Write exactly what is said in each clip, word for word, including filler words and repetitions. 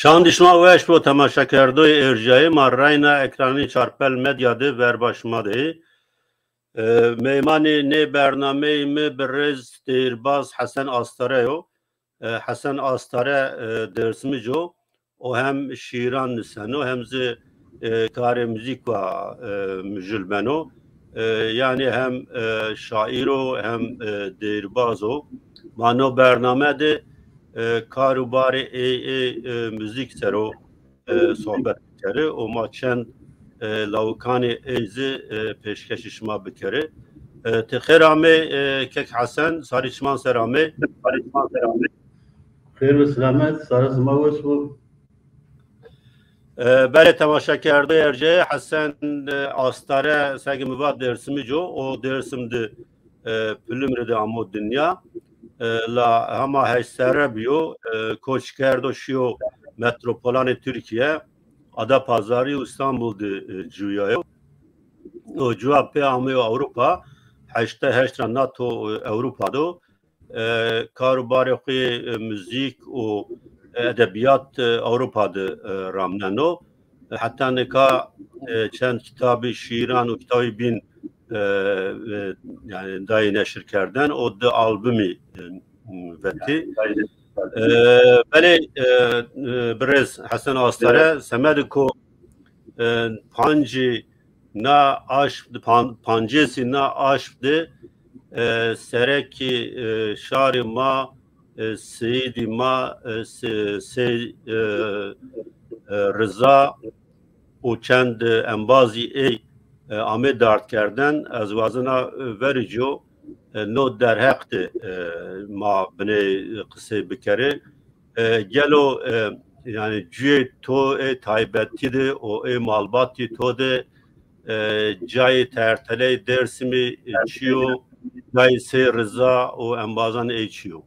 Çand şima weş bo temaşakerdoyê erjayê ma, reyna ekranê Çarpel Medya de verba şima de yê. E, meymanê nê bernameyê mi birêz deyîrbaz Hesen Astare yo. E, Hesen Astare, e, Dêrsimij o. O hem şîîran niseno, hem zî, e, karê muzîk wa, e, mijûl beno. E, yanî hem, e, şaîr o, hem, e, deyîrbaz o. Ma no bername de, e, kar û barê ê, ê, e, muzîk ser o, e, sohbet bikerê û ma çend, e, lawikanê ey zî, e, pêşkêşî şima bikerê. E, ti xêr amê, e, kek Hesen, sarê çiman ser amê. Xêr û selamet, sare sima weş bo. E, belê temaşakerdoyê erjayê, Hesen, e, Astare, seke mi va Dêrsimij o, o Dêrsim de, e, Pilimrî de amo dinya. E, la hema heşt serre bîyo, e, koç kerdo şîyo metropolanê Tirkîye, Adapazarî û Îstanbul de, e, ciwîyayo. O ciwa pê ameyo Ewropa, heştay heşt ra nato, e, Ewropa do. E, kar û barê xwu yê, e, muzîk û edebîyat, e, Ewropa de, e, ramneno. E, heta nika, e, çend kitabî, şîîran û kitabî bîn, e, e, yanî dayê neşirkerden û di albumî, e, vetî. E, belê, e, e, birêz Hesen Astare, semedê ko, e, pancî na aşm, pan-, pancêsî na aşm de, e, serekî, e, şarê ma, e, seyîdî ma, e, se-, sey-, e, e, Riza û çend, e, embazî ey, e, amê dardkerden. Ez wazena, e, verî cîyo, e, no derheq de, e, ma binê qisey bikerê. E, gelo, e, yanî cuyê to ê taybetî de û ê malbatî to de, e, cayê terteleyê Dêrsimî, e, çi yo? Cayê Sey Riza û embazan ey çi yo?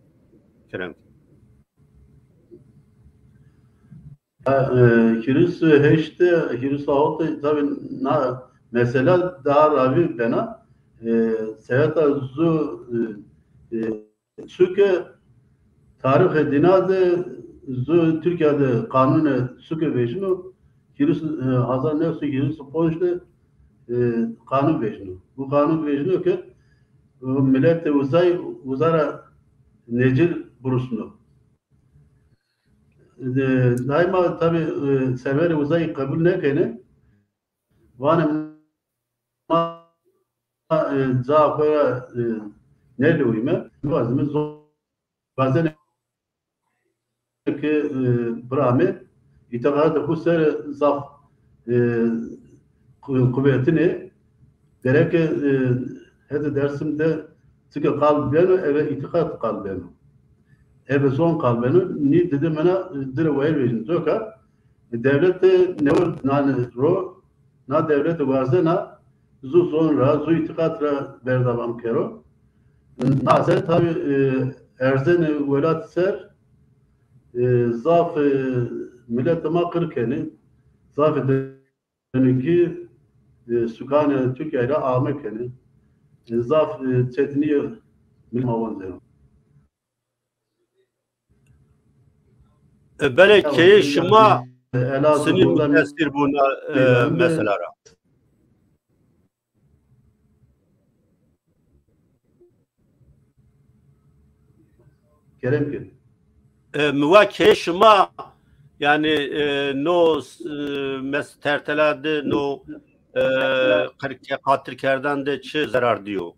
Kerem. Ha, e, hîris û heşt, hîris û hewt, tabî na mesela daha ravî bena. E, seweta zu, e, e, Suke tarîxê dîna de zu Tirkîya de qanûnê suke vejîno, hîris, e, hezar new sey hîris û ponc de, e, qanûn vejîno. Bu qanûn vejîno ke, e, miletê uzay uza ra nêcir burusno. E, daîma tabî, e, serverê uzay qebul nêkenê. Vanê ma, e, ca xo ra, e, nêlewîme, wazime zo-, wazenê ke, e, biramê îtîqatê xo ser zaf, e, qu-, quwetinê. Gereke, e, hetê Dêrsim de çike qal beno, eve îtîqat qal beno. Eve zon qal beno, nî dide mena, e, dire wayir vejîn. Coka, e, dewlete newe nane ro, na dewlete wazena zu zon ra, zu îtîqat ra berdavam kero. Na ser tabî, e, erzenê welat ser, e, zaf, e, miletê ma qir kenê. Zafê denikî, e, sukanê Tirkîya ra ame kenê. E, zaf, e, çetinîye miletê ma wanceno. E, belê keyê şima sinî mutesîr bûna, e, mesela ra? Kerem ke. E, mi va keyê şima, yanî, e, no, e, mes-, tertela de no, e, qir-, qetirkerdan de çi zerar dîyo?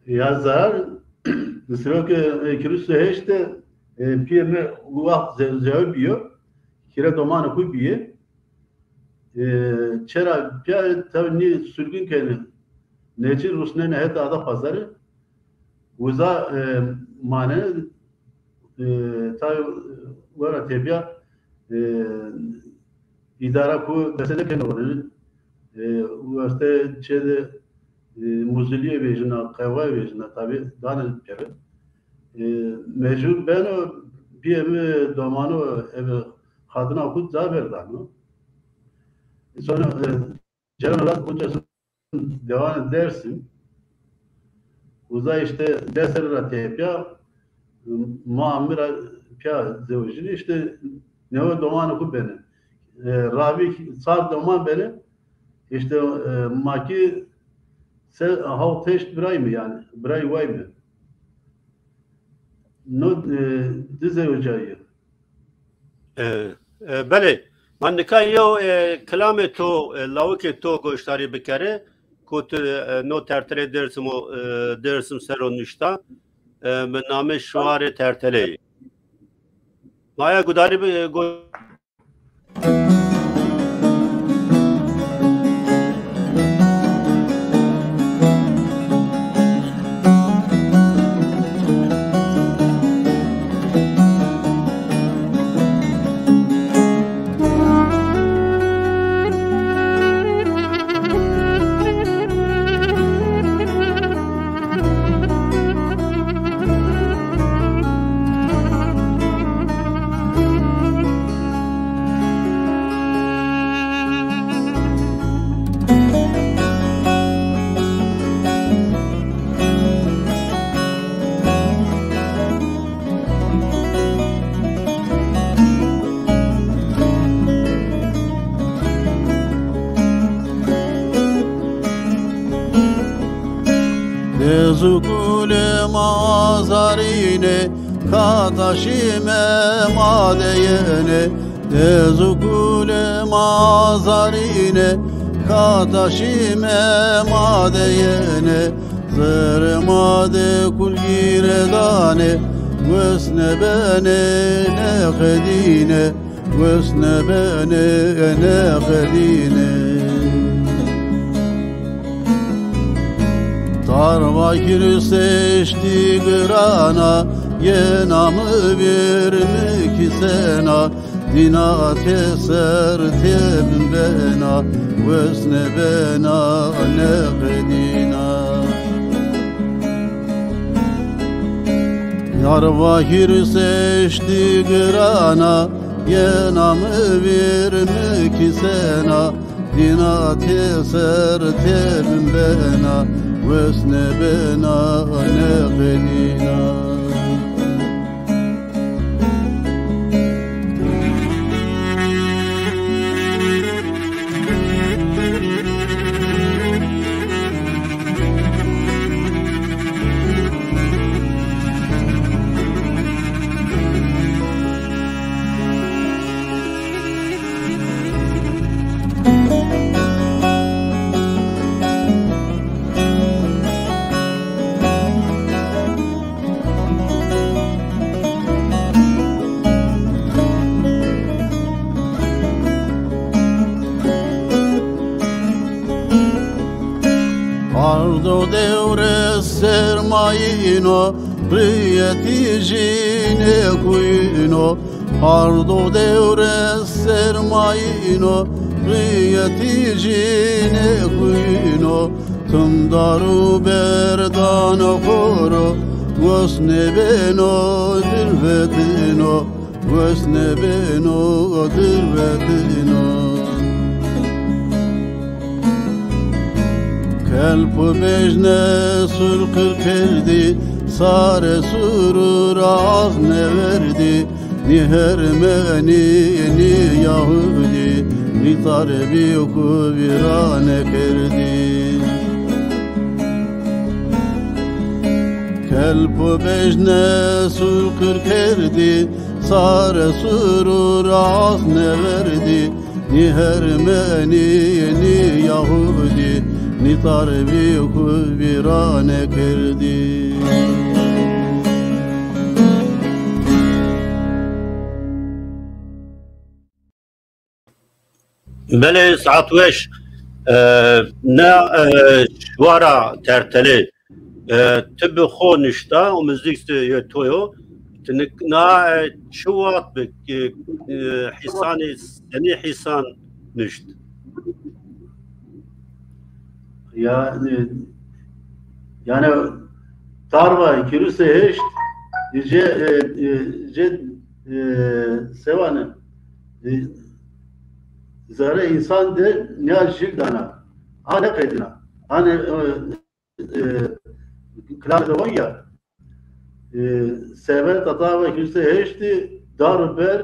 Ya zar, siro ke, e, hîris û heşt de, e, pîyê mi waxt ze-, zewe bîyo, hîrê domanê xo bîyê. E, çera pîya tabî nî surgin kenê, nêçî rusnenê hetê Adapazarî. Uza, e, manenê, e, tabî wera tepîya, e, îdara xo bese nêkenê. E, werte çê de, e, muzilîye vejîna, qewayê vejîna, tabî danê pere. E, mecbur beno, pîyê mi domano, eve xatina xo ca verdano. Sonra, e, Ceren ra unca dewanê Dêrsim. Uza îşte des serrî ra tepîya, ma mi ra pîya zewicîne, îşte newe domanê xo benê. E, ravî çar doman benê, îşte, e, ma kî se, hewt heşt birayî me yanî, birayî way me. No, e, di zewicayî. E, e, belê. Ma nika yew, e, kilamê to, e, lawikê to goşdarî bikerê, ku ti, e, no tertelê Dêrsim o, e, Dêrsim ser o nuşta, e, bi namê Şuarê Terteleyî. Ma ya gudarî bi, e, go- Dêz û kulê ma azarîne, kata şîme ma de yenê. Dêz û kulê ma azarîne, kata şîme ma de yenê. Zerrê ma de kul gîre danê, wes nêbenê nêqedîne, wes nêbenê nêqedîne. Tarva hîris eştî girana, yena mi vîr mi kîsena, dîna têser têbin bena, wes nêbena nêqedîna. Tarva hîris eştî girana, yena mi vîr mi kîsena, dîna têser têbin bena, wes nêbena nêqedîna. Hardo dewre sermayîno, rîyetî jî nêkuyîno. Hardo dewre sermayîno, rîyetî jî nêkuyîno. Tim dar û ber dano xo ro, wes nêbeno dirvetino, wes nêbeno dirvetino. Kelp û bejne sur qir kerdî, sare sur û raz nêverdî. Nî hermenî, nî yahudî, nî tarê bî xwu vîrane kerdî. Kelp û bejne sur qir kerdî, sare sur û raz nêverdî. Nî hermenî, nî yahudî, nî tarê bî xwu vîrane kerdî. Belê, saet weş. E, na, e, şuara Tertelê, e, ti bi xo nuşta, o muzîk zî yê to yo. Ti nik-, na, e, çi wext bi, e, e, hîsanê, senî hîsan nuşt? Ya, e, yanî tarva hîris û heşt, e, ce, e, e, ce, e, sewane, e, zerrê însan de nîya jil dana. Ha nêqedîna. Hanî, e, e, kilamê de von ya. E, Seveta tawa hîris û heştî dar û ber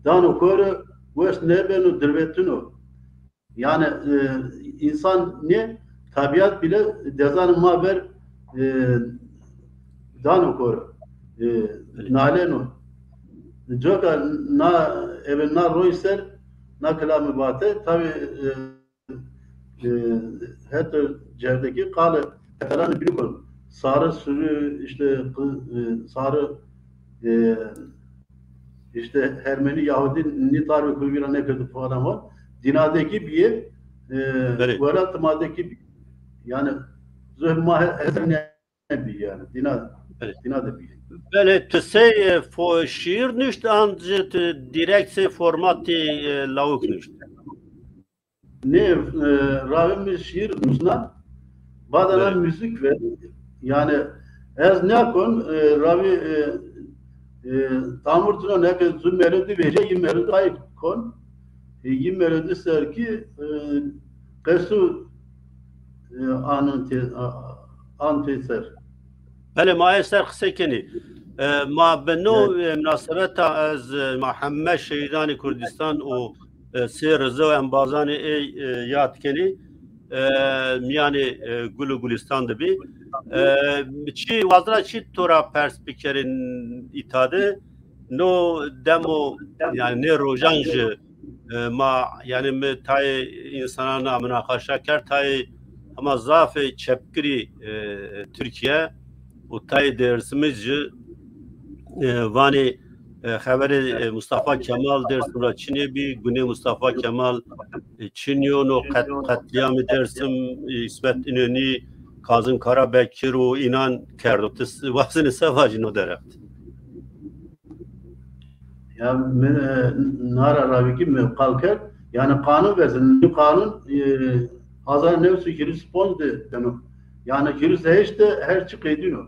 dano kore, wes nêbeno, dirvetino. Yani, e, insan ne, tabiat bile dezanê ma ver, e, dano kore, e, naleno. Coka na, ebe na roy ser, na kilame vate, tabi, e, e, heto cerdekî qale telanê bînî kon. Sarı sürü, işte, kı-, e, sarı, e, işte, Ermeni, Yahudi nî tarve ku vîra nêkerdo falan var. Dîna de kî bîye, e, Belê. Welat ma de kî bîye. Yani, zöh ma he-, hesab ne bîye yani. Dîna, Belê. Dîna de bîye. Belê, tu sey, e, fo-, şiir nuşt an ci tu direkt sey formatê, e, lawik nuşt? Nê, e, ravê mi şiir nusna, badana Belê. Müzik ver. Yani ez nêkon, e, ravê, e, e, tamur tino neke zu melodi vece, yi melodi ay kon. E, yi melodi ser ki, e, qesu, e, anın te-, a-, an te ser. Belê, ma ê ser qisey kenî. E, ma bi no, Evet. E, munasebeta ez, e, ma heme şehîdanê Kurdistan û, e, sê rize û embazanê ey, e, yad kenî. E, mîyanê, e, gul û gulistan de bî. E, çi wazira çi to ra pers bikerî îta de? No demo, yani nê rojan jî, e, ma, yani mi tayê însanan ra munaqaşa kerd, tayê hema zafê çepgirî, e, Tirkîye û tayê Dêrsimij jî, e, vanê, e, xeverê, e, Mustafa Kemal Dêrsim ra çinê bî, gunê Mustafa Kemal, e, çinî yo, no qet-, qetlîyamê Dêrsim, e, Îsmet İnönü, Kazım Karabekir û înan kerdo. Ti s-, wazenî se vajî no derheq de? Ya mi, e, nara ravî kî mi qal kerd. Yani qanun vezin. Qanun, e, hezar new sey hîris û ponc de beno. Yani hîris û heşt de her çi qeydîno.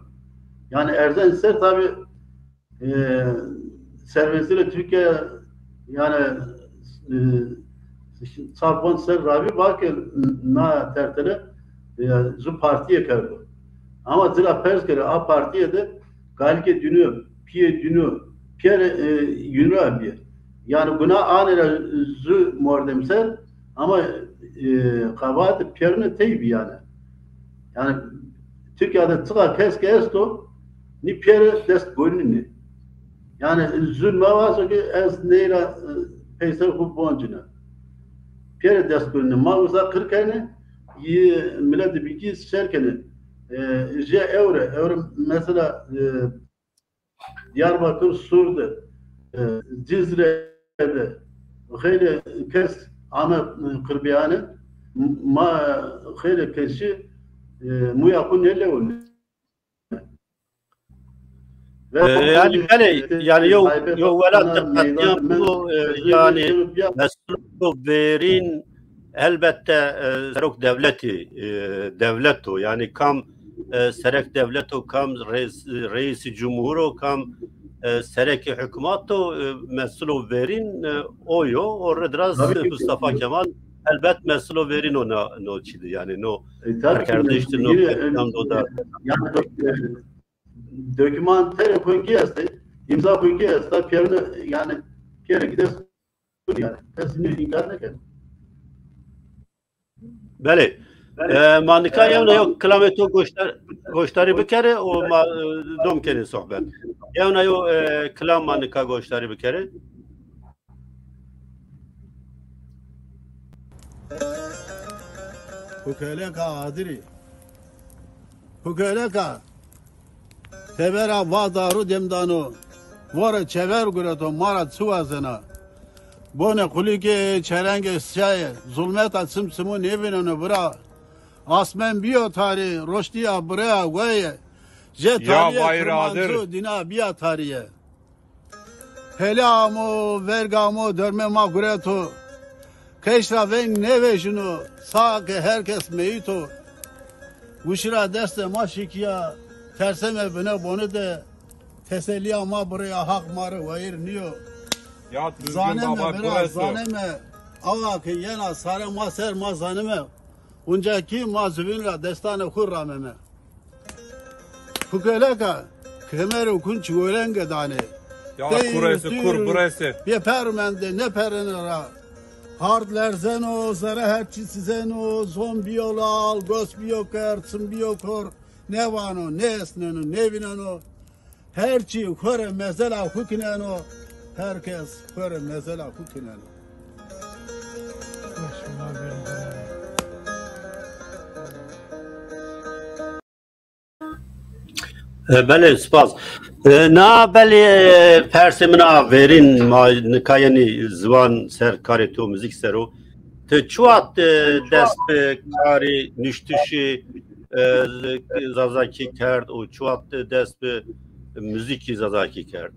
Yani erzen ser tabi, e, serwezîrê Tirkîye, yani, e, çar ponc ser ravî va ke na tertele, e, zu partîye kerdo. Ama ci ra pers kerê, a partîye de kalikê dînû, pîyê dînû, pîyerê, e, yînû ra bîye. Yani guna anê ra zu mordem ser, ama, e, qebaetê pîyerûne tey bî yani. Yani Tirkîya de çiqa kes ke esto, nî pîyere dest gonînê. Yani zu mevazo ke ez ney ra, e, peyser xwu boncîne. Pîyere dest gonînê. Ma uza qir kenê, yi miletê bîkî şer kenê. E, jê ewre, ewre mesela, e, Diyarbakır, Sûr de, e, Cizre de xeylê kes ame, e, qirbîyane, ma xeylê kesî, e, muya xwu nêlewine. E, yani belê, e, yani yew, yew welat de qetlîyam bîyo, e, yani mesul û verîn elbette, e, serok dewletî, e, dewlet o. Yani kam, e, serek dewlet o, kam reis, reisî cumhur o, kam, e, serekê hukmat o, e, mesul û verîn, e, o yo. O rid ra Mustafa Kemal elbet mesul û verîn o na, no çî de, yani no, e, tabii ki, karkerdiş de, no, yine, e, do da. Yani, e, dokümanterê xo kî estê, îmza xo kî esta, pîyerine, yani, pîyere gides, yani, ez înkar nêkeno. Belê. E, ma nika yewna yew kilamê to goşdar-, goşdarî bikerê û ma, e, dom kenê sohbet. Yewna yew, e, kilam ma nika goşdarî bikerê. Hukeleka adirî. Hukeleka. Tebera va daru dem dano, vore çever gureto, ma ra çi wazena? Bonê qulikê, çerengê şaye, zulmeta çim çimu nêvîneno vira. Asmen bîyo tarî, roştîya bireya weye. Jê talîye kirmancu dîna bîya tarîye. Hêle amo, verg amo, dormê ma gureto. Qeş ra veng nêvejîno, sae ke her kes meyît o. Wişî ra destê ma şikîya, terseme bine bonu de. Teselîya ma bi rêya Haq ma rê wayîr nîyo. Yad Duzgin Baba Kureso. Zaneme bira, zaneme. Awa ke yena sare ma ser ma zaneme. Unca kî ma zuvîn ra destanê xwu rameme. Hukeleka, Kemer û kunç werenge danê. Ya kurese, kur burese. Bê per mende, ne perene ra. Hard lerzeno, zere her çî sizeno, zon biyo lal, gos biyo ker, çim biyo kor. Nêvano, nêesneno, nêvîneno. Her çî xo rê mezela xo kineno. Her kes xo rê mezela xo kineno. E, belê, spas. E, na belê, e, persê min a verîn, ma nika yenî ziwan ser karê to, muzîk ser o. Ti çi wext, e, dest bi karê nuştişê, e, zazakî kerd û çi wext, e, dest bi muzîkî zazakî kerd?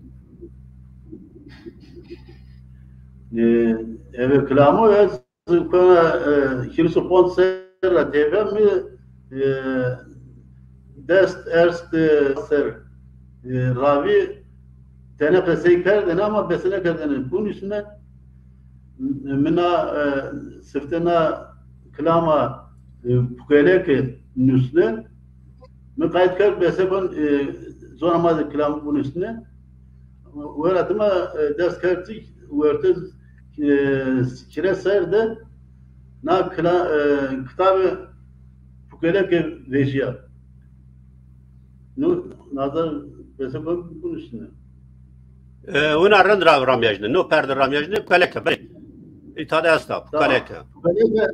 E, eve kilamo ez kona, e, hîris û ponc serra têbe mi, e, dest erst, e, ser, e, ravî tene qesey kerdêne ama bese nêkerdêne. Bunî üstüne mi na, e, sifte na kilama, e, pukeleke nusne. Mi qayt kerd bese kon, e, zona ma de kilam bunî üstüne. Wera dima, e, dest kerd çik, werte, e, hîrê ser de na kila-, e, kitabê pukeleke vejîya. Nu nazar bese kon bunî üstüne. E, wina rind ra ramyajne, no perde ramyajne, pukeleke, belê. Îta de esta, pukeleke. Pukeleke,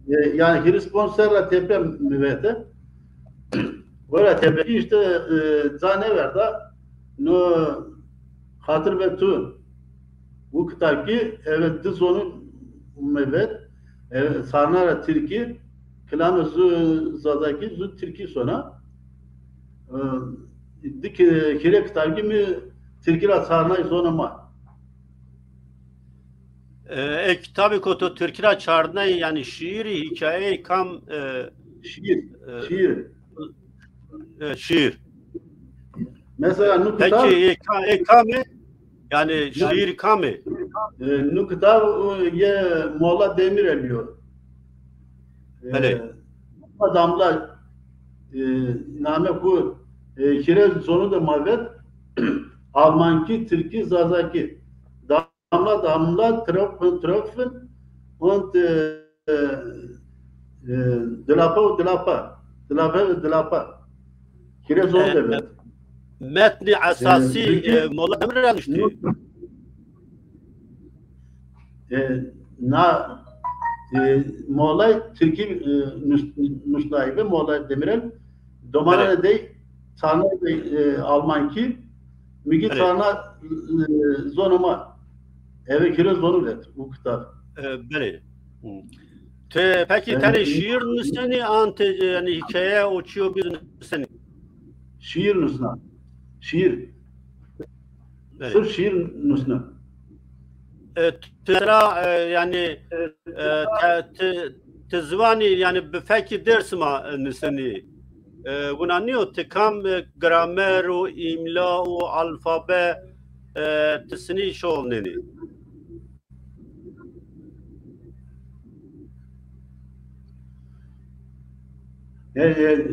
e, yanî hîris ponc serra têpe mi vete. Wera tepekî îşte, e, ca nêverda, no xatir be tu. Wu kitabkî eve di zonî mi vet, eve sarna ra tirkî, kilamê zu zazakî, zu tirkî sona. E, di ki-, hîrê kitabkî mi tirkî ra sarnay zona ma. E, ê kitabê ko to tirkî ra çarnay, yanî şîîrî, hîkayeyê kam, e, Şîîr, e, şîîr. E, şîîr. Mesela nu kitab. Peki, e, ka-, e, kam ê? Yanî şîîr kam ê? E, nu kitab, e, yê Mola Demirel yo. E, belê. Damla, e, name ku, e, hîrê zonû de ma vet, Almankî, Tirkî, Zazakî. Damla, damla, Tropfen, Tropfen und, e, e, Dilapa û Dilapa. Dilapa ve Dilapa. Hîrê zon de vet. Metnî esasî, e, Mola Demirel nuştî. E, na, e, Mola Tirkî, e, nus-, nusnayî ve Mola Demirel. Domananê dey, sarnay dey, e, Almankî, mi gî sarna, e, zonê ma. Eve hîrê zonû vet, u kitab. E, belê. Hı. Ti pekî tenê şîîr nusenî an ti, e, yanî hîkaye û çîyo bî nusenî? Şîîr nusna. Şîîr. Belê. Sirf şîîr nusna. E, tu mesela, e, yanî, e, te-, ti, ti ziwanî, yanî bi fekî Dêrsim a, e, nusenî. E, wina nîyo, ti kam, e, gramer û îmla û alfabe, e, ti sinî şoxilnenî? E, e,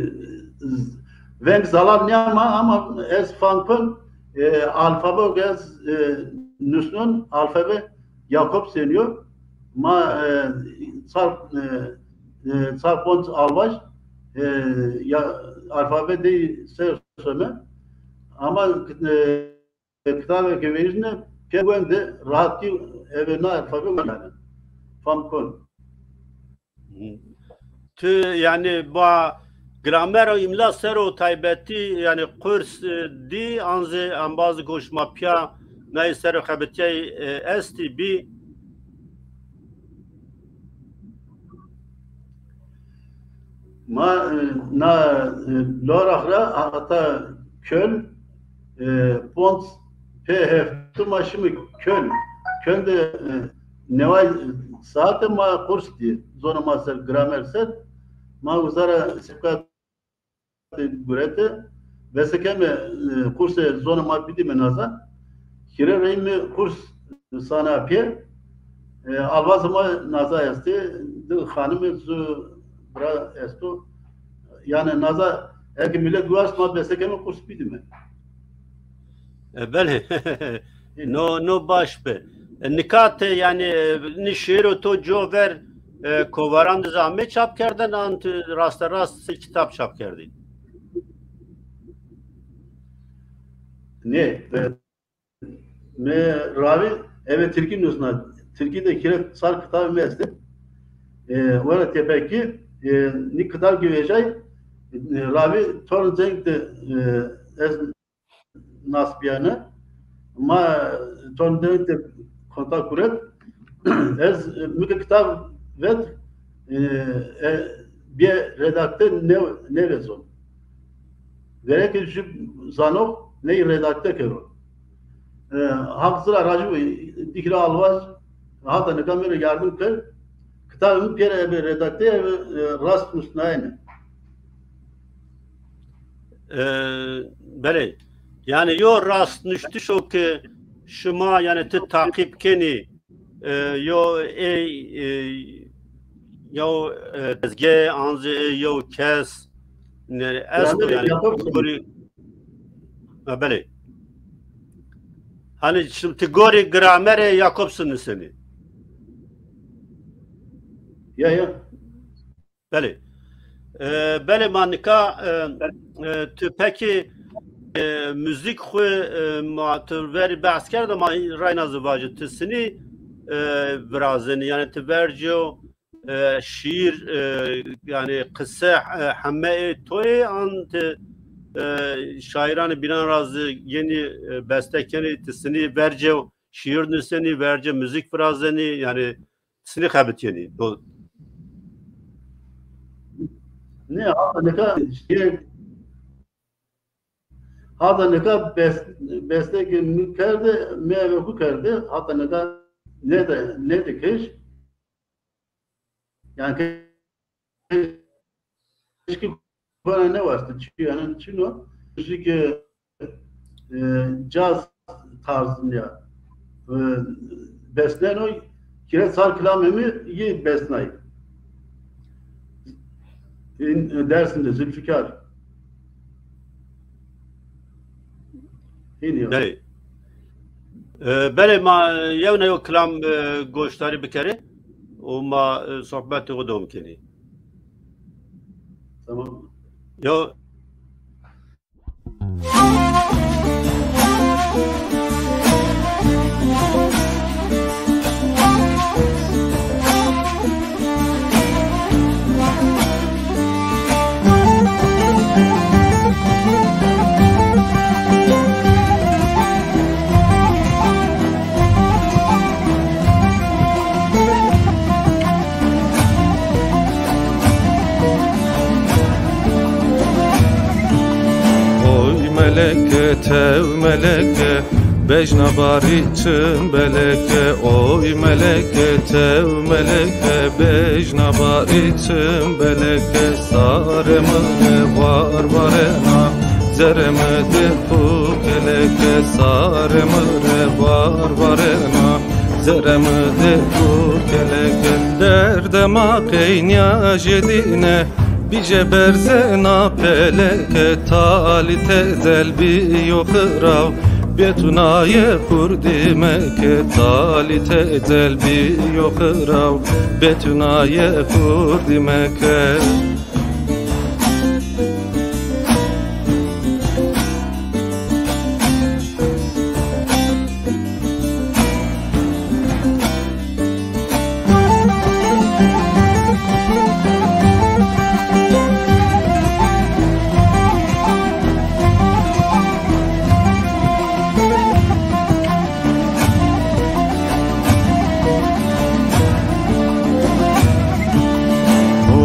veng zalal nîyama ama ez fam kon, e, alfabe ke ez, e, nusnon, alfabe Jakobsen yo. Ma, e, çar, e, e, çar ponc alvaj, e, ya, alfabe dey ser some. Ama, e, kitabê ke vejîne, pê wende rahatî eve na alfabe wende. Fam kon. Tu yanî ba gramer û îmla ser o taybetî yanî kurs, e, dî, an zî embazê ku şima pîya nayê ser o xebitîyayî, e, estî bî? Ma, e, na, e, Lorach ra hata Köln, e, ponc pê heftu ma şîme Köln. Köln de, e, neway saete ma kurs dî, zonê ma ser, gramer ser. Ma uza ra sipka gurete, vese keme, e, kursê zonê ma bidîme naza. Hîrê reyme kurs sana pê, e, avazê ma naza estê, di xanime zu bira esto. Yanî naza, eke milet wast ma vese keme kurs bidîme. E, belê. No, no baş bi. E, nika ti, yanî, e, nî şîîro to co ver, e, kovaran de zî amê çap kerdin, an ti raste rast sey kitab çap kerdî? Nê, e, mi ravî ebe tirkî nusna. Tirkî de hîrê sar kitabê mi estê. E, wera tepekî, e, nî kitab kî vejay, e, ravî torn zeng de, e, ez nas biyane. Ma torn zeng de kontak kuret. Ez, e, mi ke kitab vet, e, e, bîye redakte ne-, nêvezo. Gereke jü zanox ney redakte kero. E, Haq ci ra rajî bo, dîk ra alvaj, hata nika mi rê yardim kerd. Kitabê mi pêra ebe redakte, ebe, e, rast nusnayene. E, belê. Yanî yo rastnuştiş o ke şima, yanî ti taqîb kenî, e, yo ey, e, yo, e, dezge, an zî ey yo kes, ne, esto, yanî, yanî, gorî, ha, belê. Hanî şimdi ti gorî gramerê Jakobsen nusenî. Ya, ya. Belê. E, belê, ma nika, e, e, tu pekî, e, muzîk xwu, e, ma tu verî behs kerd, ma rayna zî vajî. Tu sinî, e, virazenî, yanî tu verco, e, şîîr, e, yanî qise, e, heme ê to yê, an tu, e, şaîranê bînan ra zî yenî, e, beste kenî, tu sinî verco şîîr nusenî, verco muzîk virazenî, yanî sinî xebitîyenî. Do- Nê, hata nika şîîr, hata nika bes-, bestekê mi kerde, mi eve xwu kerde, hata nika nêde, nêde keş. Yanî ke-, keşkî kona nêwaştî, çi yanî çin o. Muzîkê, e, caz tarzında ya. E, besneno, hîrê sar kilamê mi yî besnay. În, e, Dersim de Zülfikar. Hînî yo. Belê. E, belê, ma, e, yewna yew kilam, e, goşdarî bikerê û ma, e, sohbetê xo dewam kenî. Tamam. Yo. Oy meleke, tew meleke, bejna barî çim beleke. Oy meleke, tew meleke, bejna barî çim beleke. Sarê mi rê war warena, zerê mi de pukeleke. Sarê mi rê war warena, zerê mi de pukeleke. Derdê ma qey nîya jêdîne, bîje berzena peleke. Talî tezel bîyo xiraw, bê tu naye xurdî meke. Talî tezel bîyo xiraw, bê tu naye xurdî meke.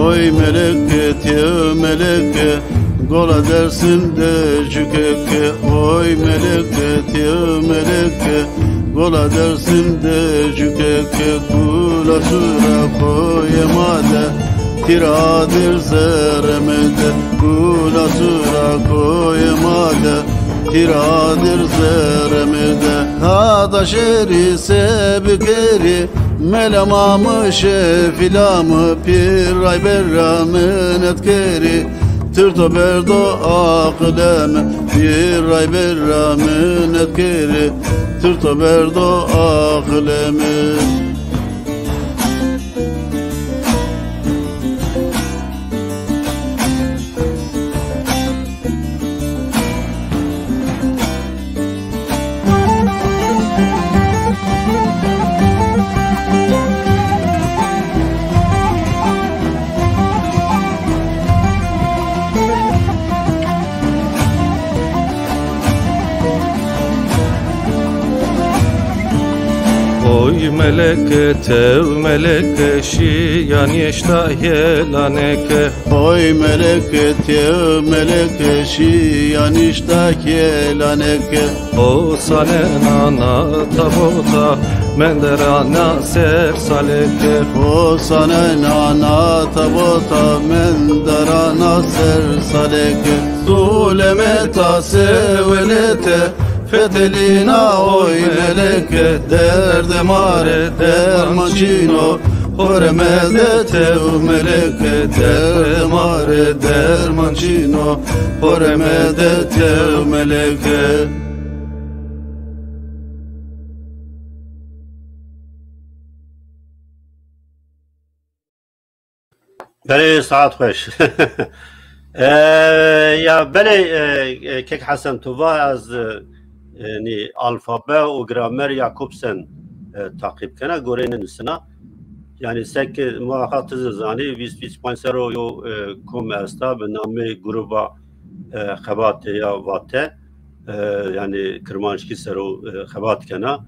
Oy meleke, tîyo meleke, gola Dersim de cukeke. Oy meleke, tîyo meleke, gola Dersim de cukeke. Kula tu ra koyê ma de, tîra dir zerê mi de. Kula tu ra koyê ma de, tîra dir zerê mi de. Hata şêrî se bikerî, Mela ma mi, şefîla mi, pîr rayber ra minet kerî. Tirto berdo aqilê mi, bir ray bir ra minet kerê. Tirto berdo aqilê mi. Oy meleke, tew meleke, şîya nişta hêlaneke. Oy meleke, tew meleke, şîya nişta hêlaneke. O sane nana tabota, mendera na ser saleke. O sane nana tabota, mendera na ser saleke. Zuleme ta sewelete, fetelîna oy meleke, derdê ma rê derman çin o, xo rê mede tew meleke, derdê ma rê derman çin o, xo rê mede tew meleke. Belê, saet xweş. E, ya belê, e, e, kek Hesen, tu va ez, e, e, nî alfabe û gramer Jakobsen, e, taqîb kena, goreyê nê nusena. Yanî seke muhaqa ti zî zanî, vîst vîst panc ser o yo, e, kom esta, bi namê gruba, e, xebatê ya Vate, e, yanî kirmanckî ser o, e, xebat kena.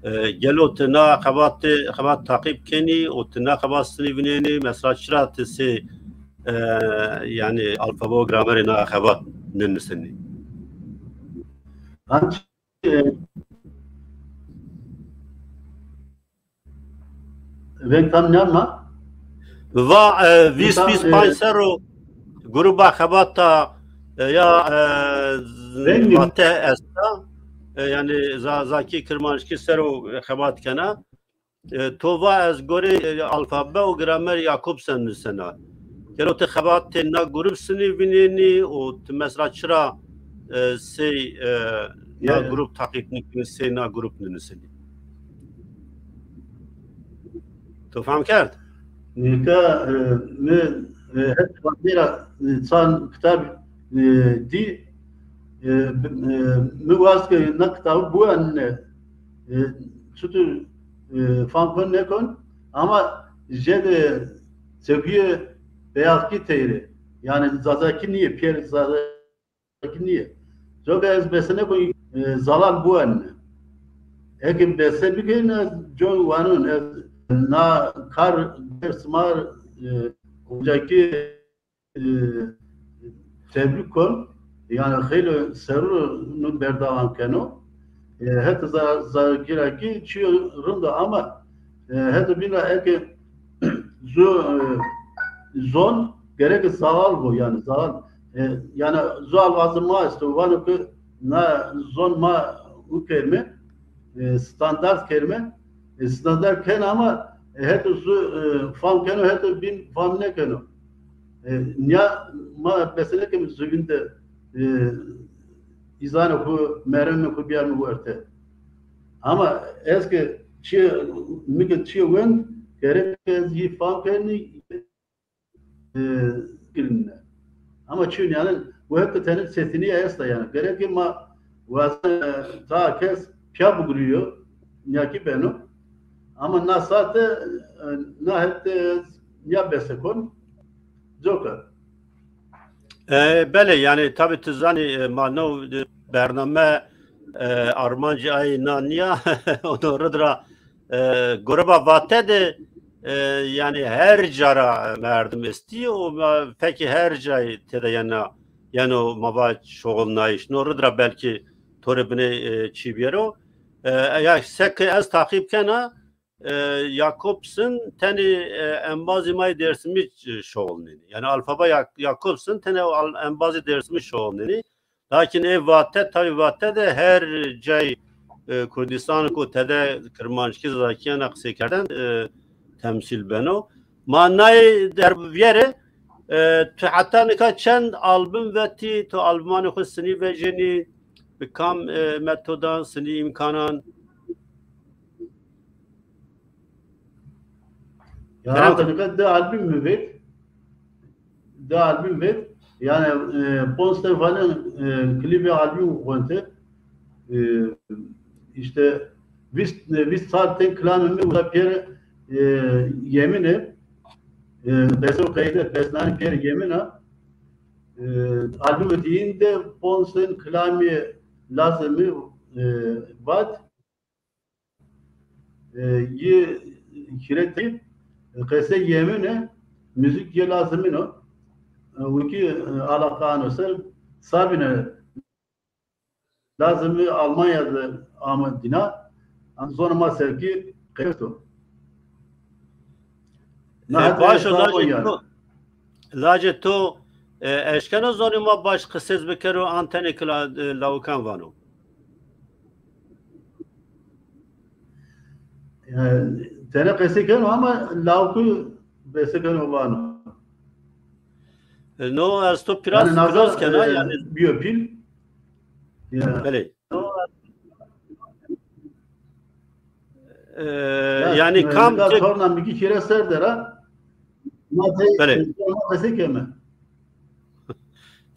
E, gelo ti na xebatê, xebat taqîb kenî û ti na xebat sinî vînenî? Mesela çira ti sey, e, yanî alfabe û gramerê na xebat nênusenî? Ancî, e, veng tam nîyarna. Va, e, vîst, vîst panc ser o gruba xebata, e, ya, e, Vate esta, e, yanî Zazakî, Kirmanckî ser o xebat kena. E, to va ez gorê, e, alfabe û gramer Jakobsen nusena. Gelo ti xebatê na grup sinî vînenî û ti mesela çira, e, sey, e, na grup taqîb nikinî, sey na grup ninusenî? To fam kerd? Nika, e, mi, e, het vazîra, e, çan kitab, e, dî, e, b-, e, mi wast ke na kitabı buenine, e, çutur, e, fam kon nêkon, ama jede çekuyê beyazkî teyre. Yanî Zazakî nîye, pîyer Zazakî nîye. Coka ez beseneko, e, zalal buenine. Eke bese bikerîne, ez con wanon, ez na kar, sima, e, ocakî, e, tebrîk kon. Yanî xeylê serrû nu berdewam keno. E, het za-, zagîra kî çîyo rind o ama, e, het bîn ra eke zu, e, zon gereke zalal bo, yanî zalal. E, yanî zu alvazê ma esto, vano ke na zon ma u kerme, e, standart kerme, e, standart ken ama, e, heto zu, e, fam keno, heto bîn fam nêkeno. E, nîya ma beseneke mi zubîn de, e, îzanê xo, meremê xo bîyarme werte. Ama ez ke çîyê, mi ke çîyê wend, gerek ez yî fam kenî, e, girîne. Ama çîyo nîyanên, bu hep de tenê çetinîye esta yanî. Gerek ke ma wazen, e, ta kes pîya bigurîyo, nîya kî beno. Ama na saate, e, na hep de nîya bese kon. Coka. E, belê, yanî tabî ti zanî, e, ma no, e, bername, e, armancê ay na nîya, ono rid ra, e, gruba Vate de, e, yanî her ca ra merdim estî û ma fekî her cayî tede yena, yeno ma va şoxilnayîş. No rid ra belkî to rê binê, e, çî bîyero. E, ya seke ez taqîb kena, e, Jakobsen tenê, e, embazê ma yê Dêrsimî, e, şoxilnenî. Yanî alfabe Ya-, Jakobsen tenê al-, embazê Dêrsimî şoxilnenî. Lakin ê Vate, tabî Vate de her cayê, e, Kurdîstanî ku tede kirmanckî, zazakî yena qiseykerden, e, temsîl beno. Ma nayê der vîyerê, E, tu heta nika çend album vetî? Tu albumanê xwu sinî vejenî? Bi kam, e, metodan, sinî îmkanan? Ya, kerem heta nika di album mi vet. Di album vet. Yani, e, ponc ten falan, e, klîbê album wente. E, işte vîst, e, vîst sal ten kilamê mi uza pêr, e, yemine. E, qese û qeyde, pesnanê pêr yemina. E, albumê dîyin de ponc ten kilamê lazimî, e, vat. E, yi hîretî qesey yemine, muzîk yê lazimîn o. E, wekî, e, alaqa ano ser, sabine lazimî Almanya de ame dîna, an zonê ma ser kî qesto. Na, e, heta baş o, esnafo lacê yani. To, lacê to, e, eşkeno zonê ma baş qisê zî bikero, an tenê kila-, e, lawikan vano? Yani, tenê qesey keno ama lawikî qesey keno vano. E, no, ez to pîrast, yani, naza, piroz kena, e, yani. Bîyo pîl. Ya. Belê. E, ya, yani, e, kam nika ke- torna mi kî hîrê ser der a. Ma tey, belê, ma qesey keme.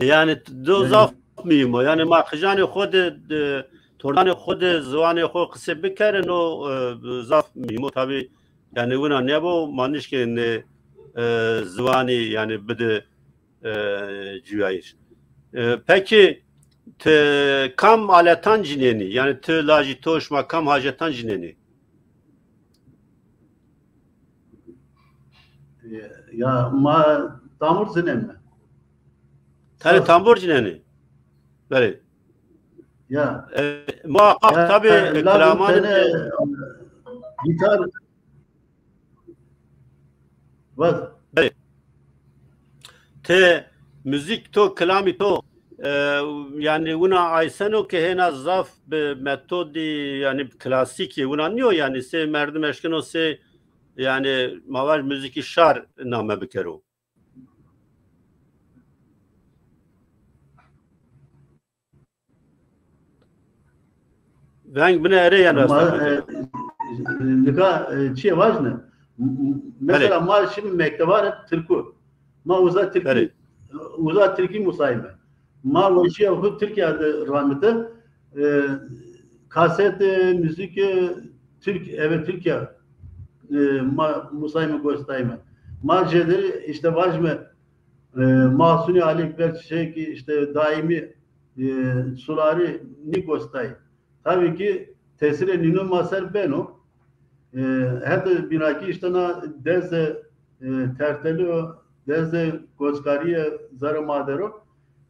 Yani, do, belê, zaf muhîm o. Yani, ma qijanê xo de, de, tornanê xo de ziwanê xo qisê bikerin, o, e, zaf muhîm o. Tabî, yani, wina nêbo, ma nişkên, e, ziwanî, yani, bide, e, cuyayîş. E, pekî, ti kam aletan cinenî? Yani, ti, lajî to, şima kam hacetan cinenî? Ya, ma tambur cinenîme. Tenê tambur cinenî? Belê. Ya. E, muhakkak, ya, tabî, e, lazim kilamanê tenê, e, gîtar. Vat. Belê. Ti muzîk to, kilamî to, e, yani wina ayseno ke hêna zaf bi metodî, yani klasîkî wina nîyo, yani sey merdim eşkeno sey, yani ma vaj muzîkî şar name bikero. Veng bine erê, yani. Ma, e, nika, e, çiyê vajne. M-, m-, mesela, belê, ma şimdi mektebanê Tirku. Ma uza Tirkî, belê, uza Tirkî musayme. Ma weşîya xwu Tirkîya de ramite, e, kasetê, muzîkê Tirk, eve Tirkîya, e, ma musayme, gos dayme. Ma jêderî işte vajme, e, Mahsunî, Alî Ekber Çiçek, işte daîmî, e, sularî nî gos day. Tabî kî tesîrê nîno ma ser beno. E, hetê bînakî işte na dezê, e, tertelî yo, dezê goskarîye zerrê ma der o.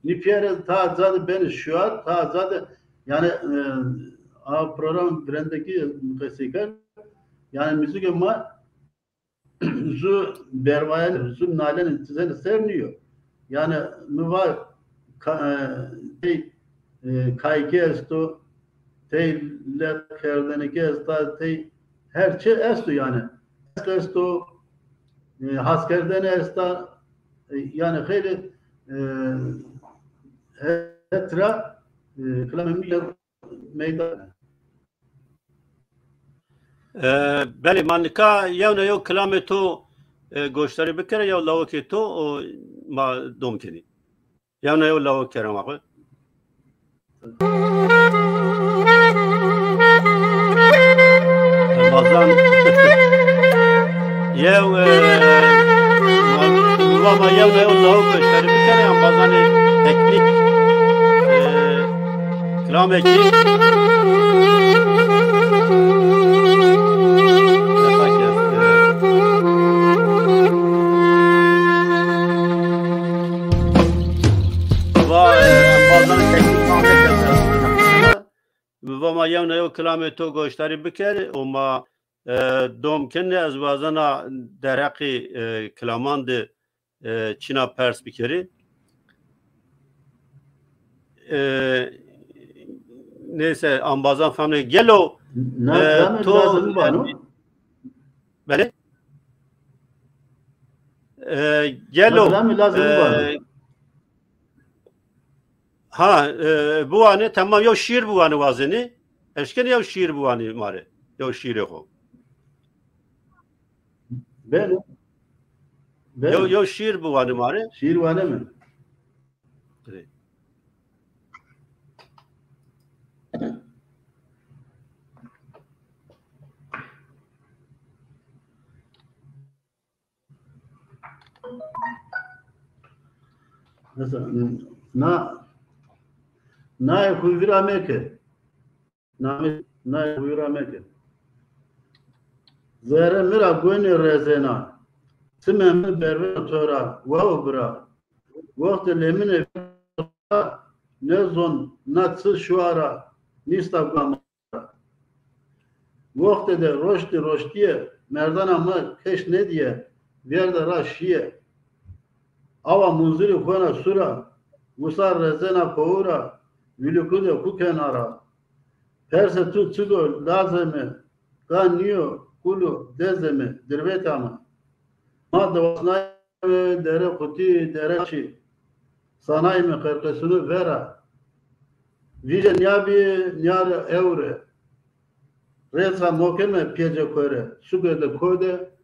Nî pîyere ta ca de benê şuar, ta ca de, yani, e, a program virendekî qesey kerd. Yani muzîkê ma zu bervayenê, zu nalenê tizenê ser nîyo. Yani mi va ka-, e, tey, e, kaykî esto, tey leb kerdenekî esta, tey her çi esto yani. Esto, e, haskerdene esta, e, yani xeylê, e, het ra, e, kilamê mi meydan. E, belê, ma nika yewna yew kilamê to, e, goşdarî bikere, yew lawikê to, o ma dom kenî. Yewna yew lawik kerema xwu. Embazan yew, e, ma, ma yewna yew lawik goşdarî bikere, embazanê teknîk, e, Kilamekî. Va, e, embazan teknîk. Va ma yewna yew kilamê to goşdarî biker û ma, e, dom kenê, ez wazena derheqê, e, kilaman de e, çîna pers bikerî. E, neyse, embazan fehm nê. Gelo, na, e, to, lazim vano? Belê? E, gelo, Mesela mi lazim e, biwane. Ha, e, biwane, tamam, yew şîîr biwane wazenî. Eşkenî yew şîîr biwanî ma rê. Yew şîîrê xo. Beno. Beno. Yew, yew şîîr biwane ma rê. Şîîr wane mi? Rê. Mesela, na, nayê xo vîra meke. Name, nayê xo vîra meke. Zerrê mi ra gonê rezena. Simê mi bervena to ra, wawo bira. Wextê lêmine ne zon, na çi şuwa ra, nîsta gama. Wextê de roştî roştîye, merdana mi keş nêdîye, vêrde ra şîye. Awa munzirî xona sura, wisa rezena kowu ra, vîlîku de ku kena ra. Persê tu çi do lazê mi, ka nîyo kul û dezê mi, dirbêta mi. Ma dewasnayê dere qutî, dere çî. Sanayê mi qerqesunu vera. Vîje nîya bî, nîya ri ewre. Rêza mokeme piyece kore, suke de kode.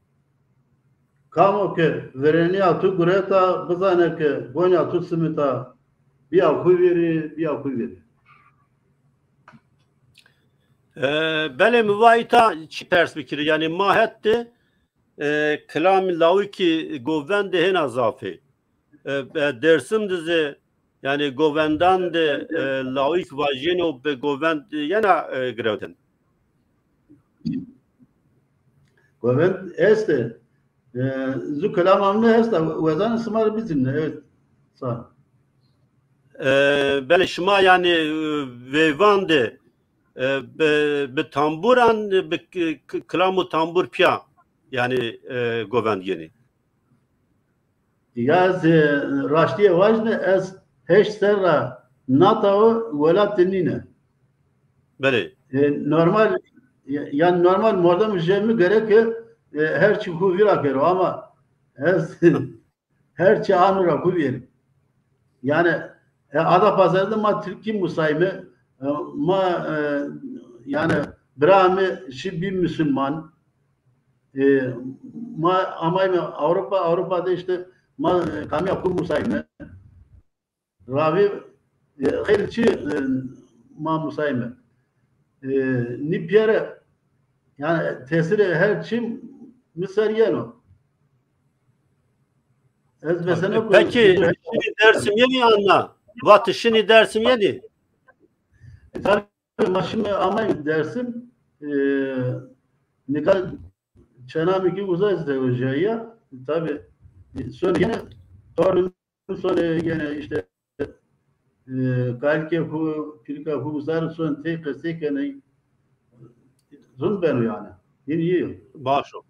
Kamo ke virenîya tu gureta, bizane ke gonya tu simita, bîya xu vîrî, bîya xu vîrî. E, belê, mi va îta çi pers bikirî. Yanî ma het de, e, kilamî lawikî govend de hêna zaf ê. E, e, Dêrsim de zî, yanî govendan de, e, lawik vajîyeno bi govend yena, e, girewten. Govend este. E, zu kilamam ne esta, wezanê sima rê bizîne. Evet. Sağ ol. E, belê, şima yanî, e, veyvan de, e, bi, bi tambur an, bi k-, k-, kilam û tambur pîya yanî, e, govend yenî. Ya ez, e, raştîye vajne, ez heşt serra natawo welat de nîne. Belê. E, normal, ya-, yanî normal mordem jê mi gereke, e, her çî xu vîra kero ama ez her çî ano ra xu vîr. Yanî, e, Adapazarı de ma Tirkî musayme, e, ma, e, yanî bira mi şî bî musulman. E, ma amayme Avrupa, Avrupa de îşte ma, e, kamîya xu musayme. Ravî, e, xeylî çî, e, ma musayme. E, nî pîyere, yanî tesîrê her çî mi ser yeno. Ez mesela... Peki, şinî Dersim yenî anna? Vatî şinî Dersim yenî? E, tabii, ma şimdi amay Dersim, e, nika çenamî ki uza zewejîya, tabii, e, sonra yine torun Sonra gene işte, e, kalkê xu, pîrika xu bizar, sonra tey qesey kenê. Zun beno yanî. Yine iyi. Baş o.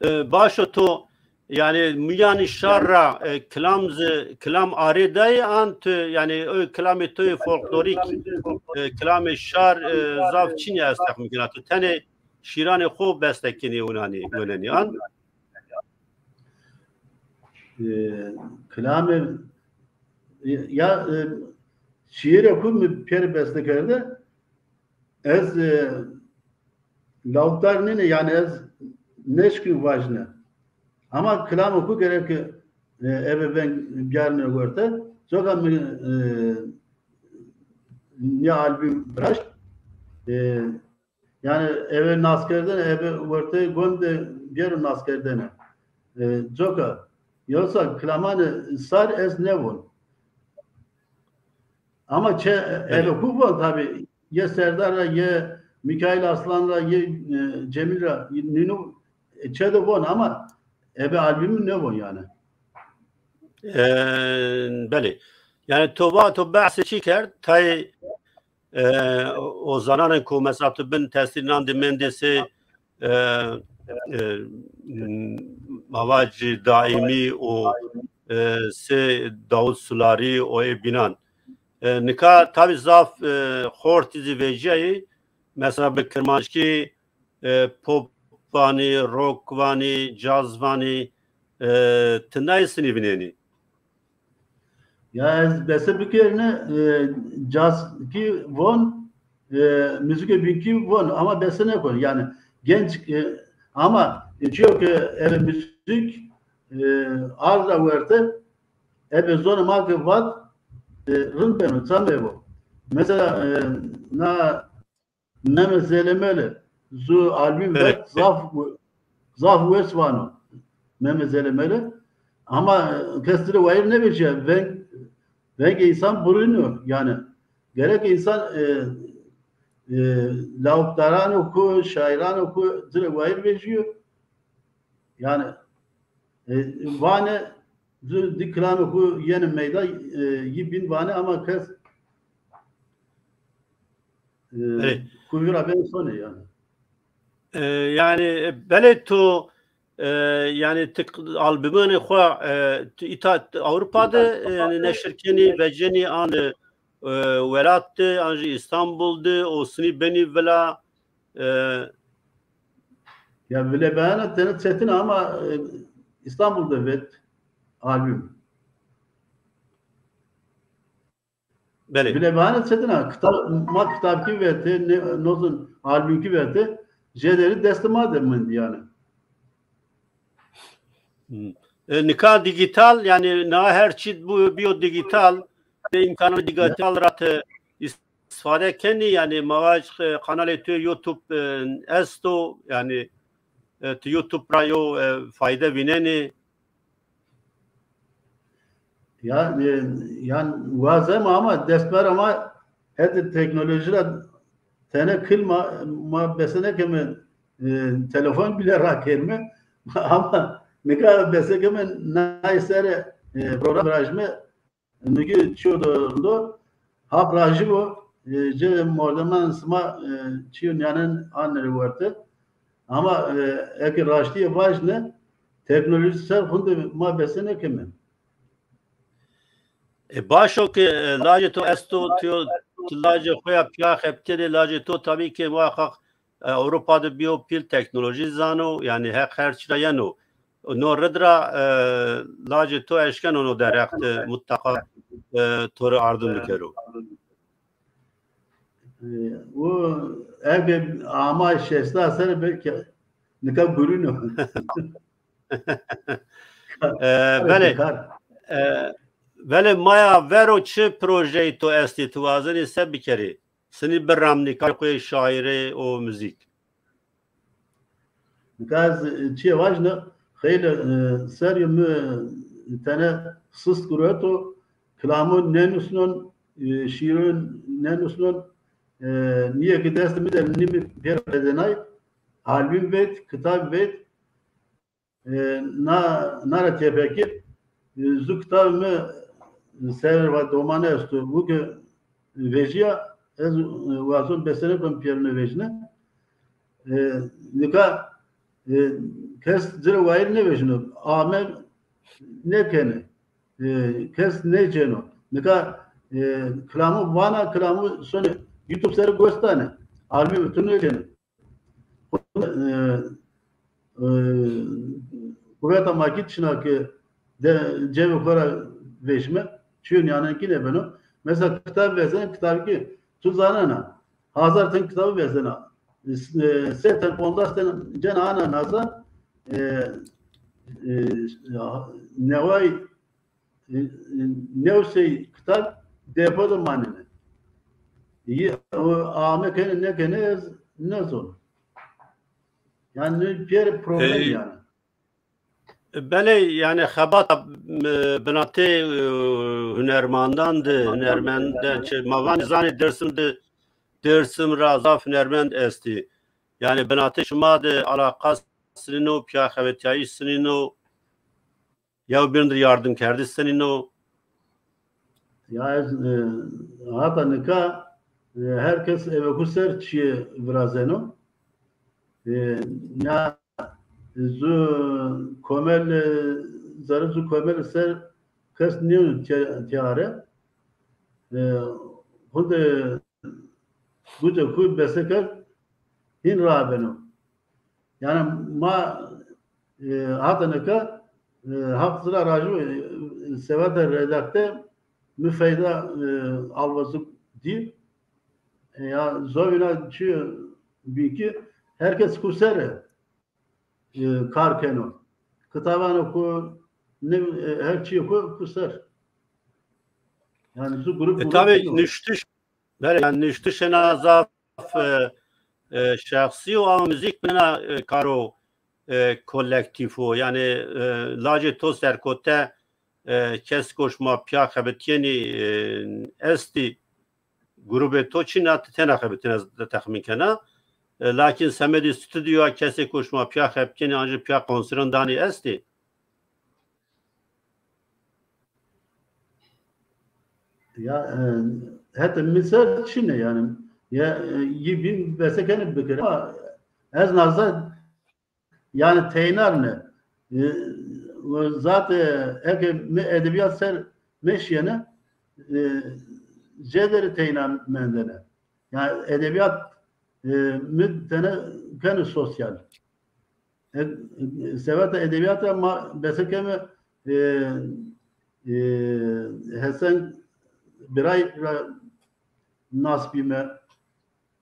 E, baş o to, yanî mîyanî şar ra, e, kilam zi, kilam arê dayê an tu, yanî o kilamê to yê folklorîk, e, kilamê şar, e, zaf çinî ez texmîn kena. Tu tenê şîranê xo beste kenê winanî, winenî an? E, kilamê, e, ya, e, şîîrê xu mi pêr beste kerde, ez, e, lawikdar nîne, yanî ez nêşkî vajne. Ama kilamê xu gerek, e, ebe veng biyarine werte. Coka mi, e, nîya album viraşt. E, Yanî ebe naskerdene, ebe werteyê gond de bêro naskerdene. E, coka, yoksa kilamanê sar ez nêvon. Ama çe, ebe xu von tabii. Yê Serdar ra, yê Mikail Aslan ra, yê, e, Cemil ra, nînu, e, çe de von ama ebe albumî nêvon yanî. E, belê. Yanî to va, to behsê çî kerd, tayê e, o zananên ku mesela tu bin tesîrînan de mendê sey, e, e, m-, Mavac Daîmî û, e, sey Dawud Sularî û ê bînan. E, nika tabî zaf, e, xortî zî vecîyayî. Mesela bi kirmanckî, e, pop vanî, rock vanî, caz vanî, E, ti nayê sinî vinenî? Ya ez bese bikerine, e, caz kî von, e, muzîkê bîn kî von ama bese nekon. Yanî genc, e, ama, e, çiyo ke eve muzîk, e, arda werte, ebe zonê ma ke vat, e, rind beno, tam ebo. Mesela, e, na Meme Zelemele zu album vet, zaf, zaf wes vano Meme Zelemele. Ama, e, kes ci rê wayir nêvejîya. Veng, vengê însan burîno yanî. Gerek însan, e, e, lawikdaran o ku, şaîran o ku ci rê wayir vejîyo. Yanî, e, vane, di, di kilamê xwu yenê meyda, e, yî bîn vane ama kes, e, ku vîra ben sonê yanî. E, yanî, e, belê tu, e, yanî ti albumênê xwu, e, tu îta Ewropa de, e, yanî neşir kenî, vecenî an, e, welat de, an jî Îstanbul de, o sinî benî vila, e, Ya vilebeyana tene çetin ama, e, Îstanbul de vet album. Belê. Vilebeyana çetin ha. Kitab, ma kitabkî vete, ne, nozun albumkî vete, jêderî destê ma de mend yanî. Hmm. E, nika dîgîtal, yanî na her çî bu, biyo dîgîtal, de îmkananê dîgîtal ra ti îstifade kenî, yanî ma vaj, e, kanalê tu YouTube, e, esto, yanî, e, ti YouTube ra yo, e, fayde vînenî? Ya, e, yan wazeme ama destber ama hetê teknolojî ra tene kilma ma bese nekeme, e, telefon bile rakerime ama nika bese keme nay sere, e, program virajime. Nugî çiyo do rind o. Haq rajî bo. E, ci mordeman sima, e, çiyo nîyanen anne rê werte. Ama, e, eke raştîye vajne, teknolojî ser hunde ma bese nêkeme. E, baş o ke, e, lajê to esto, tu yo, tu lajê xo ya pîya xebitêne, lajê to tabî ke muhaqqaq, e, Ewropa de bîyo pîl teknolojî zano, yanî heq her çî ra yeno. No rid ra, e, lajê to eşkeno no derheq de mutlaqa, e, to rê ardim bikero. E, o ege ama şêşta ser belkî nika gurîno. E, belê, e, belê maya vero çi projeyê to estî, ti wazenî se bikerî? Sinî biramnî, karê xo yê şaîrê û muzîk. Nika ez, e, çiyê vajine, xeylê, e, serî mi tene sist gureto, kilamo nênusnon, e, şîîro nênusnon, e, nîye ke destê mi de nî mi pêro vedenay, album vet, kitab vet, e, na, na ra tepekî, e, zu kitabê mi ser va domane esto, wu ke vejîya, ez, e, wazon besenê kon pêrune vejîne. E, nika, e, kes ci rê wayîr nêvejîno. Ame nêkenê. E, kes nêcêno. Nika, e, kilamo vana, kilamo sonê YouTube ser gos danê. Albumê tu nêcênê. E, e, quveta ma kî çina ke de, cebê xo ra vejîme, çiyo nîyanen kî nêbeno. Mesela kitab vezena, kitabî kî tu zanena, hazar ten kitabî vezena, e, sey ten, pondas ten cena ana naza, e, e, neway e, e, new sey kitab depo de manene. Yi, o, ame kenê, nêkenê, ez nêzon. Yanî pêrê problem yanî. E, belê, yanî xebata, e, binatê, e, hunermendan de, hunermenden, çi, ma vanê zanê Dêrsim de, Dêrsim ra zaf hunermend estî. Yanî binatê şima de alaqas sinîno, pîya xebetîyayîş sinîno? Yew bîn dir yardimkerdiş senîn o? Ya ez, e, hata nika, e, her kes eve xwu ser çîyê virazeno. E, na zu komel, e, zerrê zu komel ser kes nîyeno tîya-, tîyare. E, xwu de guce xwu bese kerd, hîn raa beno. Yanî ma, e, hata nika e, Haq ci ra razî bo, e, seveta redakte mi feyda, e, alvazı dî. E, ya zovîna çi bî ki herkes xu ser, e, kar keno. Kitabano xu, ne, e, her çîyê xu xu ser. Yani zu grup, e, grup tabii değil o. Nuştiş, böyle yani nuştiş ena zaf, e, e, şahsî o ama müzik bena, e, karo, e, kolektîf o. Yani, e, lacê to serkote, e, kes koş ma piya xebitîyenî, e, estî, grubê to çin a, ti tena xebitîna ez texmîn kena. E, lakin semedî stûdyoya kesê ko şima pîya xebitîyenî an jî pîya konseran danî estî? Ya, e, hetê mi ser çin ê yanî. Ya, e, yî bîn bese kenê bikirê. Ama ez naza yanî teynar ne. E, zat, e, eke mi edebîyat ser meşîyene, e, cêderî teyna mendene. Yanî edebîyat, e, mi tene kenê sosyal. E, e, seveta edebîyat ra ma bese keme, e, e, Hesen Biray ra nas bîme.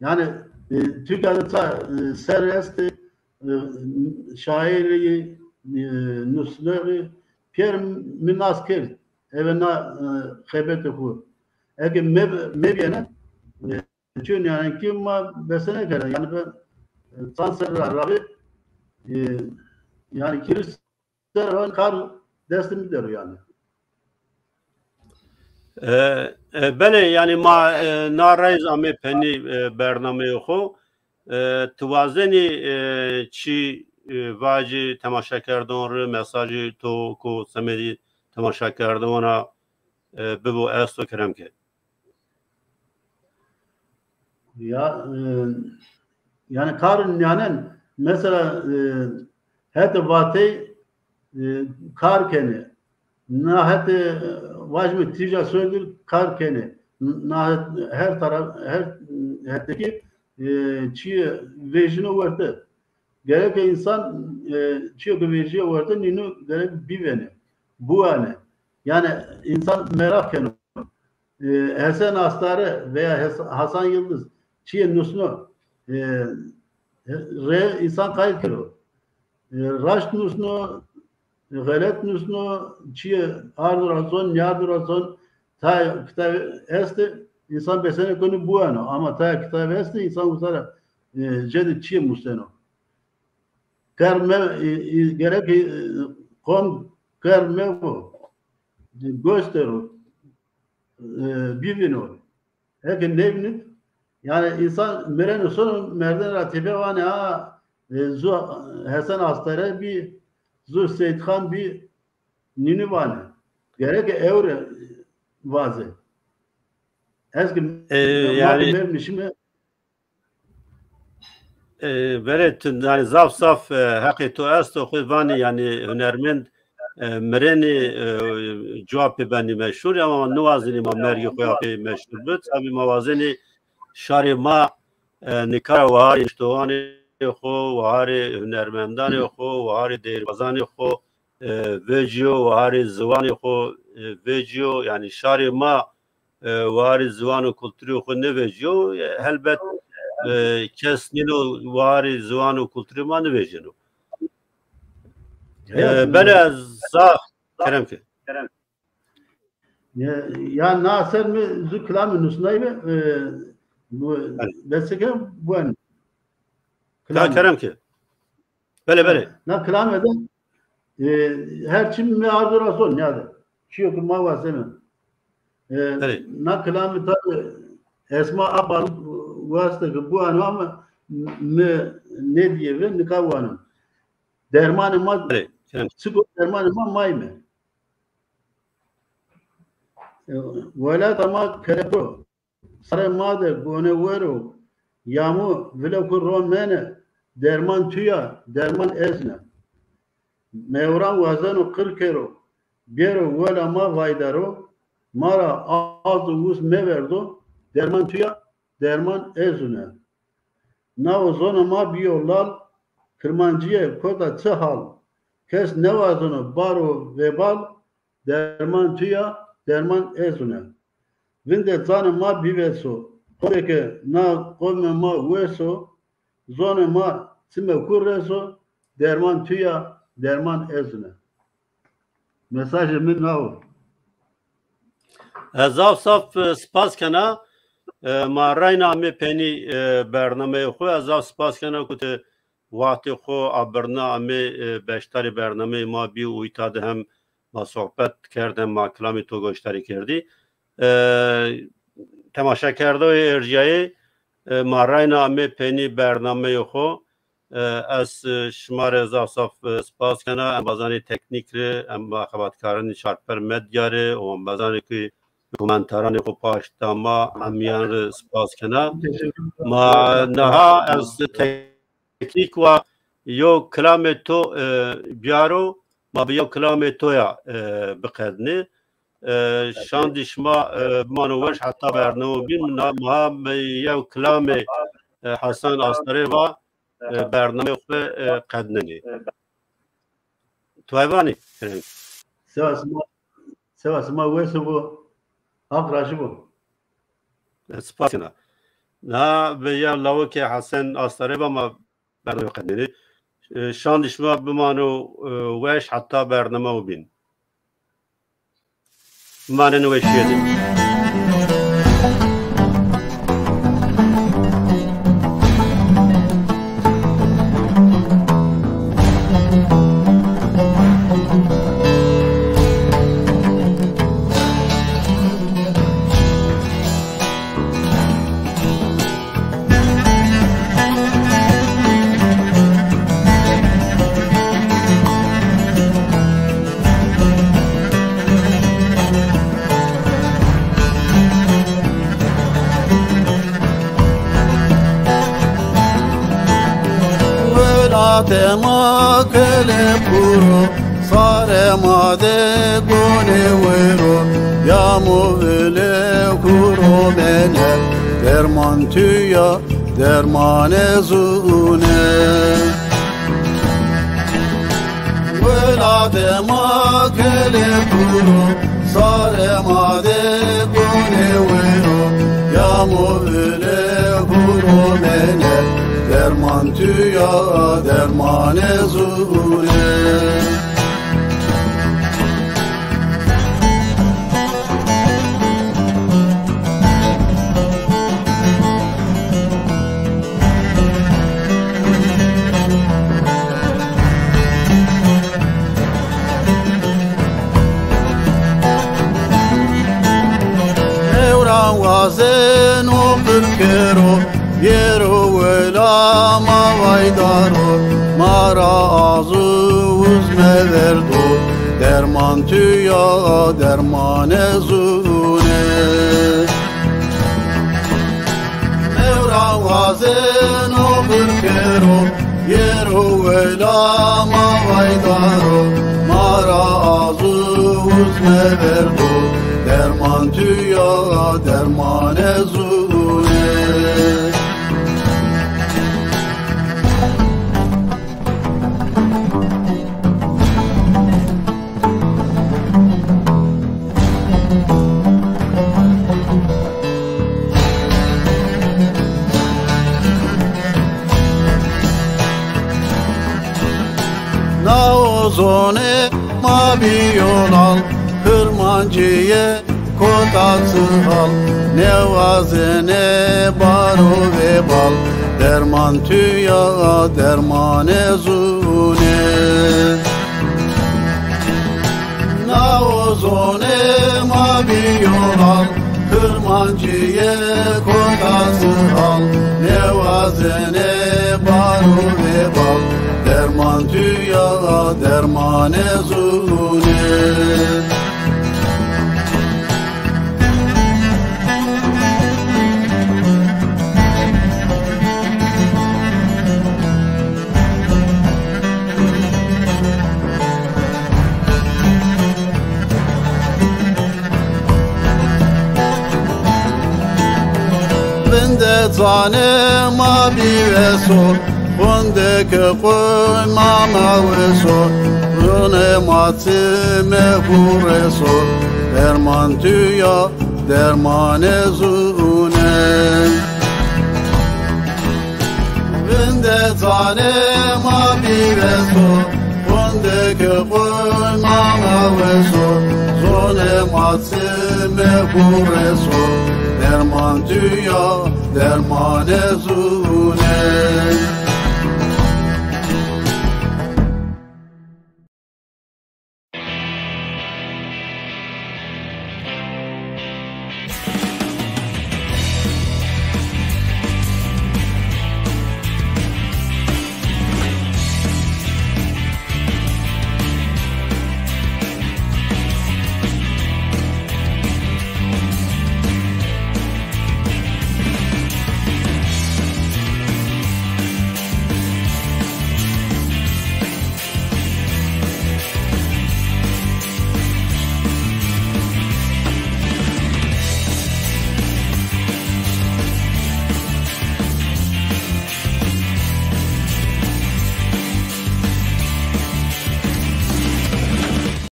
Yanî, e, Tirkîya de ça, e, ser estê, e, şaîrî, e, nusnerî, pîyer mi nas kerd. Eve na, e, xebetê xu. Eke me-, mebîyene, e, çîyo nîyanenkî ma bese nêkerde. Yanî ben, e, çand serre ra ravê, e, yanî kiriş ser kar destê mi der o yanî. E, e, belê, yanî ma, e, na reyz amê penî, e, bernameyê xo. E, ti wazenî, e, çî, e, vacî temaşekerdon ri, mesajî to ko semedî temaşekerdon a, e, bibo esto, kerem ke. Ya, e, yanî kar nîyanen, mesela, e, hetê Vatey, e, kar kenê. Na hetê, e, vajîme tîja sodir kar kenê. Na het-, her taraf, her hetekî, e, çîyê vejîno werte. Gereke însan, e, çîyo ke vejîya werte nîno gerek bivêne, biwane. Yanî însan meraq keno. E, Hesen Astare veya Hes-, Hasan Yıldız çîyê nusno, e, rê însan qayt kero. E, raşt nusno, e, xelet nusno, çîyê ardo ra zon, nîyardo ra zon, tayê kitabî estê, însan besenê keno biweno. Ama tayê kitabî estê, însan uza ra, e, cêde çîyê museno. Ker me-, e, e, gerek, e, qom ker mevo, e, göstero, e, bivîno. Eke nêvînit, yanî însan mireno sono, merdene ra tepîya vanê, ha, e, zu Hesen Astare bî, zu Seyîdxan bî, nînî vanê. Gereke ewre vazê. Ez ki, e, yanî mevnî şime. E, verê tu, yanî zaf zaf, e, heqê to esto, xwu vanî, yanî hunermend, e, mirenî, e, cuwa pê benî meşhur, ama niwazenî ma mergê xwu ya pê meşhur bid. Tabî ma wazenî şarê ma, e, nika ra waharê niştoxanê xwu, waharê hunermendanê xwu, waharê deyîrbazanê xwu, e, vecîyo, waharê ziwanê xwu, e, vecîyo, yanî şarê ma, e, waharê ziwan û kulturê xwu nêvecîyo, e, helbet, e, kes nîno waharê ziwan û kulturê ma nêvejîno. E, belê ez zaf kerem ke. Ya, ya na ser mi zu kilamî nusnayîme, e, bu, belê, bese ke buen. Kilamî. Kerem ke. Belê, belê. Na kilame de, e, her çî mi ardo ra zon nîyade. Çîyo ke ma wazeme. E, belê. Na kilame tabî Esma Akbal waste ke biwano ama mi nêdîye ve, nika wano. Dermanê ma, belê, kerem, çik o, dermanê ma mayme. E, welata ma kelepir o. Sarê ma de gone wer o, yamo vile xu ro mene, derman tu ya, derman ez ne. Mewran wazeno qir kero, bêro wela ma vayda ro, ma ra az û wus meverdo, derman tu ya, derman ez une. Nawo zona ma bîyo lal, kirmancîye kota çi hal? kes nêwazono bar û vêbal, derman tu ya, derman ez une. Vinde zanê ma bî weso. Qomê ke na qomê ma weso, zonê ma çime kur reso, derman tu ya, derman ez une. Mesajê mi na o. Ez zaf zaf, e, spas kena. E, ma reyna amê penî, e, bernameyê xwu. Ez zaf spas kena ku ti wextê xwu abirna amê, e, beşdarê bernameyê ma bî û îta de hem ma sohbet kerd hem ma kilamê to goşdarî kerdî. E, temaşekerdoyê erjîyayê, e, ma reyna amê penî bernameyê xwu. E, ez, e, şima rê zaf zaf, e, spas kena, embazanê teknîk rê, em xebatkaranê Çarper Medya rê û embazanê ki komentaranê xwu paşt da ma, hemîyan rê spas kena. Ma niha ez teknîk wa yew kilamê to, e, biyaro, ma bi yew kilamê to ya, e, biqednê. E, şandî şima, e, bimano weş heta bername bîn. Na, ma bi yew kilamê, e, Hesen Astarê va, e, bernameyê xwu, e, qednenê. Tu heyvanî, Fireng. Sewa sima, sewa sima wes bo, Haq rajî bo. E, spas kena. Na, bi yew lawikê Hesen Astarê va ma bernameyê qednenê. E, şandî şima bimano, e, weş heta bername bîn. Maneno weşîye de. Welatê ma kelê puro, sarê ma de gonê wero, yamo vilê kuro mene, derman tu ya, dermanê zûne. Welatê ma kelê kuro, sarê ma de gonê wero, yamo vilê kuro mene, derman tu ya, dermanê zûne. Ewran wazeno qirkero, yero wela ma vaydaro, ma ra azu uzme verdo, derman tu ya, dermanê zûne. Ewra wazeno birkero, yero wela ma vaydaro, ma ra azu uzme verdo, derman tu ya, dermanê zûne. Na ozonê ma bîyo lal, Kirmancîye kota çi hal, nêwazenê bar û vebal, derman tu ya, dermanê zûne. Na ozonê ma bîyo lal, Kirmancîye kota çi hal, nêwazenê bar û vebal, derman tu ya, dermanê zûne. Vinde canê ma bî weso, xundê ke qoy ma ma weso. Ma çime hurreso, derman tu ya, dermanê zûne. Vinde canê ma bî weso, vinde ke qoy ma ma weso, zûne ma çime hurreso, derman tu ya, dermanê zûne.